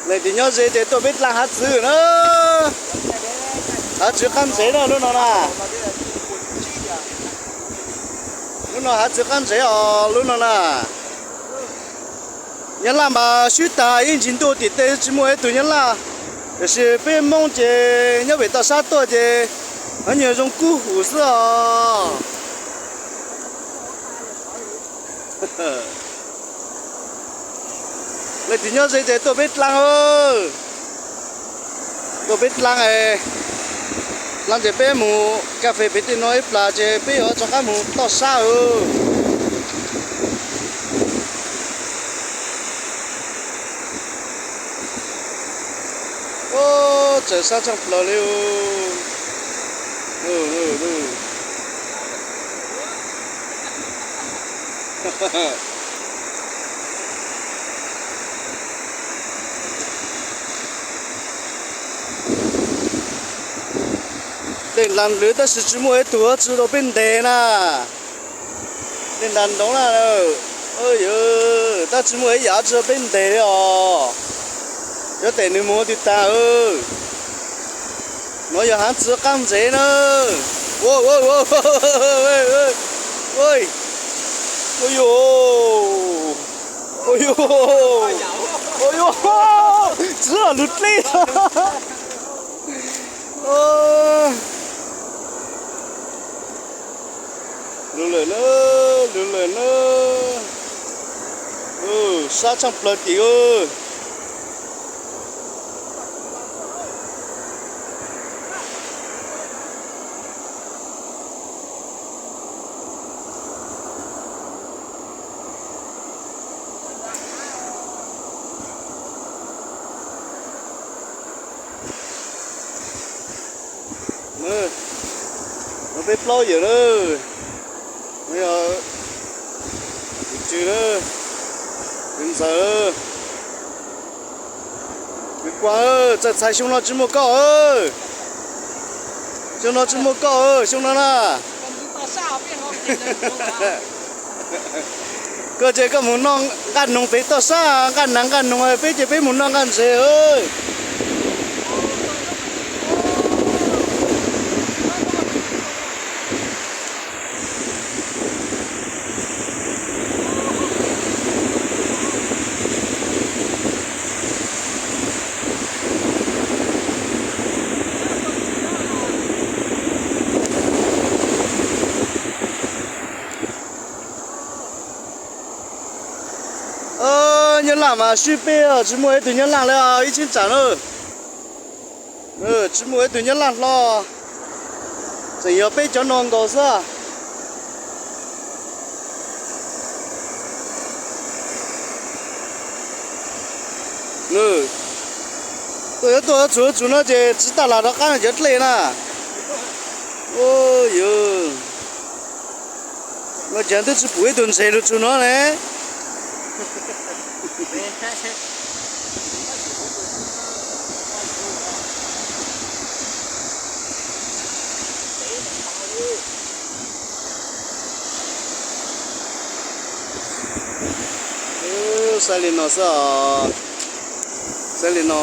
Leej twg nyob ze ces tuaj peb dlaab hav txwv na. Hav txwv qaab ntsev na lub no na. Lub no hav txwv qaab ntsev os lub no na. Nyab Laj mas swb tag ib ntsis ntuj tim tej tsis muaj ib tug Nyab Laj. Tiam sis peb Moob ces nyob pem toj sab tuaj ces hov nyuag zoo kub hum xwb os. Leej twg nyob ze ces tuaj peb dlaab, tuaj peb dlaab, dlaab ces peb mus kas fes pem tej no ib plag ces peb yuav rov qab mus toj sab. Txawm sab tshaaj plawg li. Tej nrag lwv tab sis tsis muaj ib tug tsi rau peb ntes na. Tej nrag ntoov na, tab tsis muaj ib yam tsi rau peb ntes li os. Yuav tes nws mus twg tag. Nuav yog haav txwv qaab ntsev na. Txwv lug dleb. Lug lawm na, lug lawm na. Sab tshaaj plawg tim. Nuav peb plaub yawm na, nuav yog tus tswv na, tus ntxawm. Kuv kuas, txawm txhais xyoo no tsis muaj koj, xyoo no tsis muaj koj, xyoo no na. Koj ces koj mus noj nqaj noog pem toj sab, nqaj nas nqaj noog, peb ces peb mus noj nqaj ntses. Nyab Laj mas sib peb, tsis muaj ib tug Nyab Laj li ib cheeb tsam na. Tsis muaj ib tug Nyab Laj hlo, tseem yog peb cov no nkaus xwb. Tuaj yuav tuaj txug txug no ces tsis tas lam rov qab cov dlej na. Yog no ces twb tsis pum ib tug ntses lug txug no ne. Saib li no xwb os, saib li no.